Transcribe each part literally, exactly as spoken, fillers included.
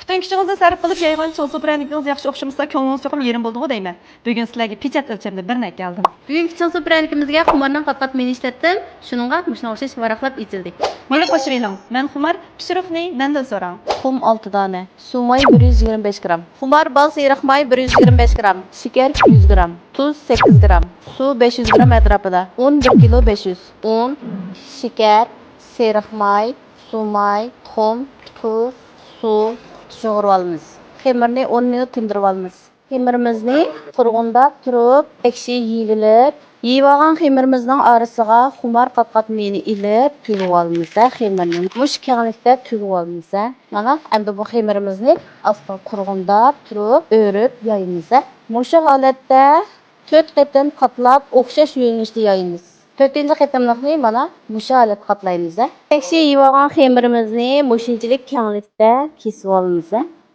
پۈتۈن كۈچىڭىزنى سەرپ قىلىپ يايغان چىڭسۇ پىرەنىكىڭىز ياخشى ئوخشىمىسا، كۆڭلىڭىز چوقۇم يېرىم بولىدىغۇ دەيمەن. بۈگۈن سىلەرگە پېچەت ئۆلچەمدە بىرنى ئەكەلدىم. بۈگۈنكى چىڭسۇ پىرەنىكىمىزگە خۇمارنىڭ قات-قات مېيىنى ئىشلەتتىم. شۇنىڭغا مۇشۇنىڭغا ئوخشاش ۋاراقلاپ ئېچىلدى. مېنى قوشۇۋېلىڭ. مەن خۇمار، پىشۇرۇقنى مەندىن سوراڭ. تۇخۇم ئالتە دانە، سۇ ماي بىر يۈز يىگىرمە بەش گرام، خۇمار بال سېرىق ماي بىر يۈز يىگىرمە بەش گرام، شېكەر ئىككى يۈز گرام، تۇز سەككىز گرام، سۇ بەش يۈز گرام ئەتراپىدا، ئۇن بىر كىلو بەش يۈز. ئۇن، شېكەر، سېرىق ماي، سۇ ماي، تۇخۇم، تۇز، سۇ، يۇغۇرۇۋالىمىز. خېمىرنى ئون مىنۇت تىندۇرۇۋالىمىز. خېمىرىمىزنى قۇرغۇنداپ تۇرۇپ، تەكشى يېيىۋېلىپ، يېيىۋالغان خېمىرىمىزنىڭ ئارىسىغا خۇمار قات-قات مېيىنى ئېلىپ، تۈگۈۋالىمىز خېمىرنى. مۇشۇ كەڭلىكتە تۈگۈۋالىمىز. مانا، ئەمدى بۇ خېمىرىمىزنى ئاستىغا قۇرغۇنداپ تۇرۇپ، ئۆرۈپ يايىمىز. مۇشۇ ھالەتتە تۆت قېتىم قاتلاپ، ئوخشاش يۆنىلىشتە يايىمىز. تۆتىنچى قېتىملىقنى مانا مۇشۇ ھالەتتە قاتلايمىز. تەكشى يېيىۋالغان خېمىرىمىزنى مۇشۇنچىلىك كەڭلىكتە كېسىۋالىمىز.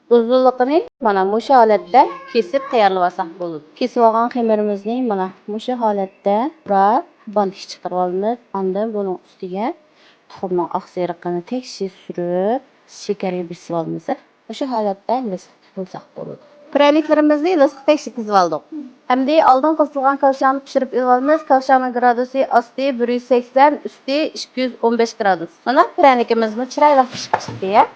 ئۇزۇنلۇقىنى مانا مۇشۇ ھالەتتە كېسىپ تەييارلىۋالساق بولىدۇ. كېسىۋالغان خېمىرىمىزنى مانا مۇشۇ ھالەتتە پۇراپ، بانتىشقا چىقىرىۋالىمىز. ئاندىن بۇنىڭ ئۈستىگە تۇخۇمنىڭ ئاق سېرىقىنى تەكشى سۈرۈپ، شېكەرگە بېسىۋالىمىز. مۇشۇ ھالەتتە لىسقا قىلساق بولىدۇ. پىرەنىكلىرىمىزنى لىسقا تەكشى تىزىۋالدۇق. ئەمدى ئالدىن قىزىتىلغان كاۋشاڭنى پىشۇرۇپ ئېلىۋالىمىز. كاۋشاڭنىڭ گرادۇسى ئاستى بىر يۈز سەكسەن، ئۈستى ئىككى يۈز ئون بەش گرادۇس. مانا، پىرەنىكىمىزمۇ چىرايلىق پىشىپ چىقتى.